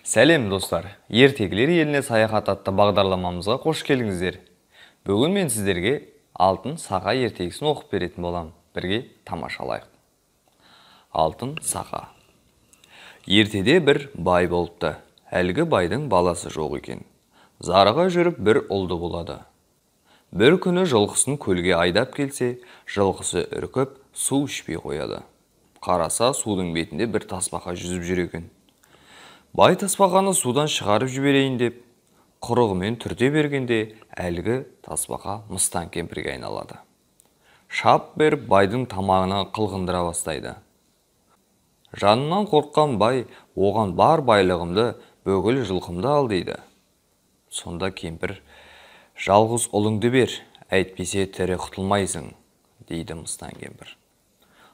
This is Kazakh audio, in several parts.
Сәлем, достар! Ертегілер еліне саяхат атты бағдарламамызға қош келдіңіздер. Бүгін мен сіздерге Алтын сақа ертегісін оқып беретін боламын. Бірге тамашалайық. Алтын сақа. Ертеде бір бай болыпты. Әлгі байдың баласы жоқ екен. Зарыға жүріп бір ұлды болады. Бір күні жылқысын көлге айдап келсе, жылқысы үркіп су ішпей қояды. Қараса, судың бетінде бір тасбақа жүзіп жүр екен. Бай тасбақаны судан шығарып жіберейін деп, құрығымен түрте бергенде әлгі тасбақа мыстан кемпірге айналады. Шап беріп байдың тамағына қылғындыра бастайды. Жанынан қорыққан бай оған бар байлығымды, бүкіл жылқымды ал дейді. Сонда кемпір, жалғыз ұлыңды бер, әйтпесе тірі құтылмайсың, дейді мыстан кемпір.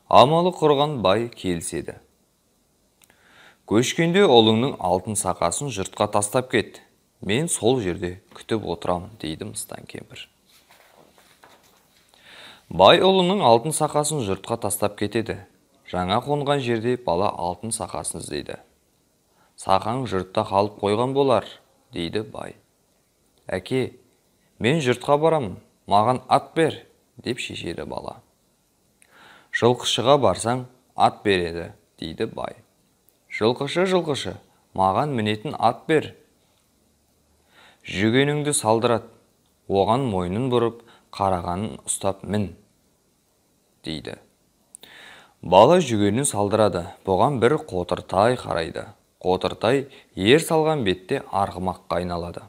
Амалы құрған бай келіседі. Көшкенде ұлыңның алтын сақасын жұртқа тастап кет. Мен сол жерде күтіп отырамын, дейді мыстан кемпір. Бай ұлының алтын сақасын жұртқа тастап кетеді. Жаңа қонған жерде бала алтын сақасын іздейді. Сақаң жұртта қалып қойған болар, дейді бай. Әке, мен жұртқа барамын, маған ат бер, деп шешеді бала. Жылқышыға барсаң, ат береді, дейді бай. Жылқышы, жылқышы, маған мінетін ат бер. Жүгеніңді салдырат, оған мойнын бұрып, қарағанын ұстап мін, дейді. Бала жүгенін салдырады, бұған бір қотыртай қарайды. Қотыртай ер салған бетте арғымаққа айналады.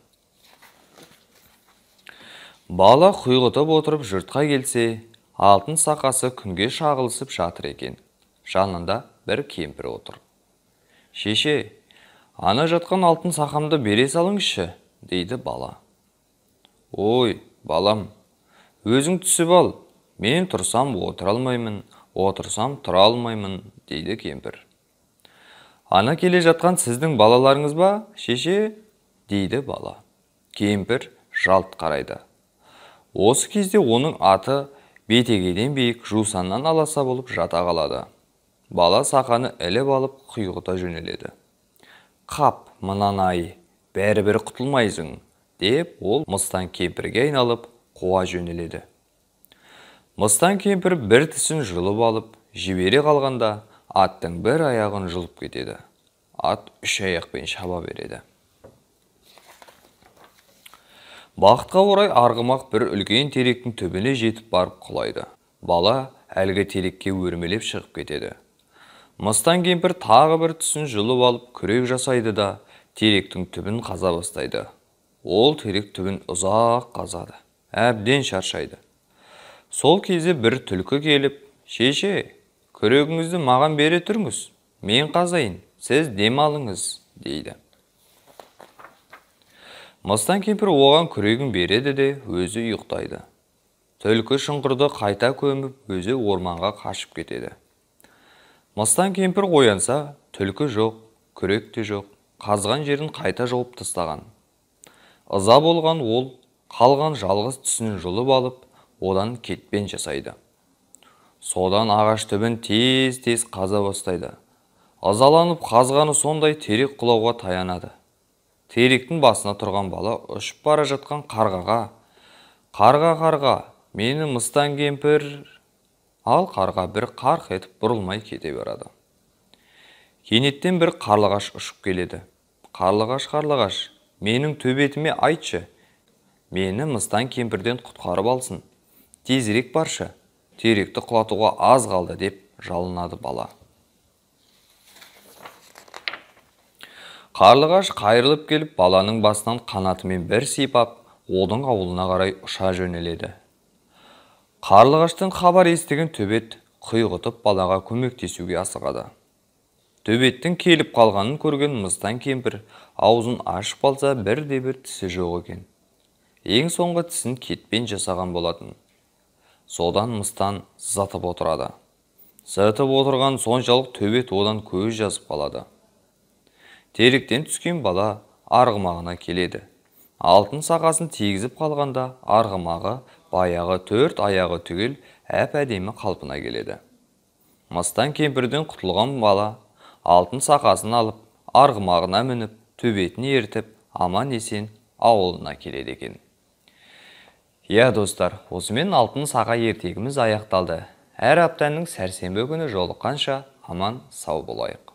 Бала құйғытып отырып жұртқа келсе, алтын сақасы күнге шағылысып жатыр екен. Жанында бір кемпір отыр. Шеше, ана жатқан алтын сақамды бере салыңызшы, дейді бала. Ой, балам, өзің түсіп ал, мен тұрсам отыра алмаймын, отырсам тұра алмаймын, дейді кемпір. Ана келе жатқан сіздің балаларыңыз ба, шеше, дейді бала. Кемпір жалт қарайды. Осы кезде оның аты бетегеден биік жусаннан аласа болып жата қалады. Бала сақаны іліп алып құйғыта жөнеледі. Қап, мынаны-ай, бәрібір құтылмайсың, деп ол мыстан кемпірге айналып қуа жөнеледі. Мыстан кемпір бір тісін жұлып алып, жібере қалғанда аттың бір аяғын жұлып кетеді. Ат үш аяқпен шаба береді. Бақытқа орай арғымақ бір үлкен теректің түбіне жетіп барып құлайды. Бала әлгі терекке өрмелеп шығып кетеді. Мыстан кемпір тағы бір тісін жұлып алып күрек жасайды да теректің түбін қаза бастайды. Ол терек түбін ұзақ қазады, әбден шаршайды. Сол кезде бір түлкі келіп, шеше, күрегіңізді маған бере тұрыңыз, мен қазайын, сіз дем алыңыз, дейді. Мыстан кемпір оған күрегін береді де өзі ұйықтайды. Түлкі шұңқырды қайта көміп, өзі орманға қашып кетеді. Мыстан кемпір оянса, түлкі жоқ, күрек те жоқ, қазған жерін қайта жауып тастаған. Ыза болған ол қалған жалғыз тісін жұлып алып, одан кетпен жасайды. Содан ағаш түбін тез-тез қаза бастайды. Ызаланып қазғаны сондай терек құлауға таянады. Теректің басына тұрған бала ұшып бара жатқан қарғаға, «Қарға, қарға, мені мыстан кемпір...» Ал қарға бір қарқ етіп бұрылмай кете барады. Кенеттен бір қарлығаш ұшып келеді. Қарлығаш, қарлығаш, менің төбетіме айтшы, мені мыстан кемпірден құтқарып алсын. Тезірек баршы, теректі құлатуға аз қалды, деп жалынады бала. Қарлығаш қайырылып келіп, баланың басынан қанатымен бір сипап, оның ауылына қарай ұша жөнеледі. Қарлығаштың хабар естіген төбет құйғытып балаға көмектесуге асығады. Төбеттің келіп қалғанын көрген мыстан кемпір аузын ашып қалса, бірде-бір тісі жоқ екен. Ең соңғы тісін кетпен жасаған болатын. Содан мыстан зытып отырады. Зытып отырған соншалық төбет одан көз жазып қалады. Теректен түскен бала арғымағына келеді. Алтын сақасын тигізіп қалғанда арғымағы баяғы төрт аяғы түгел әп-әдемі қалпына келеді. Мыстан кемпірден құтылған бала алтын сақасын алып, арғымағына мініп, төбетін ертіп, аман-есен ауылына келеді екен. Иә, достар, осымен алтын сақа ертегіміз аяқталды. Әр аптаның сәрсенбі күні жолыққанша аман сау болайық.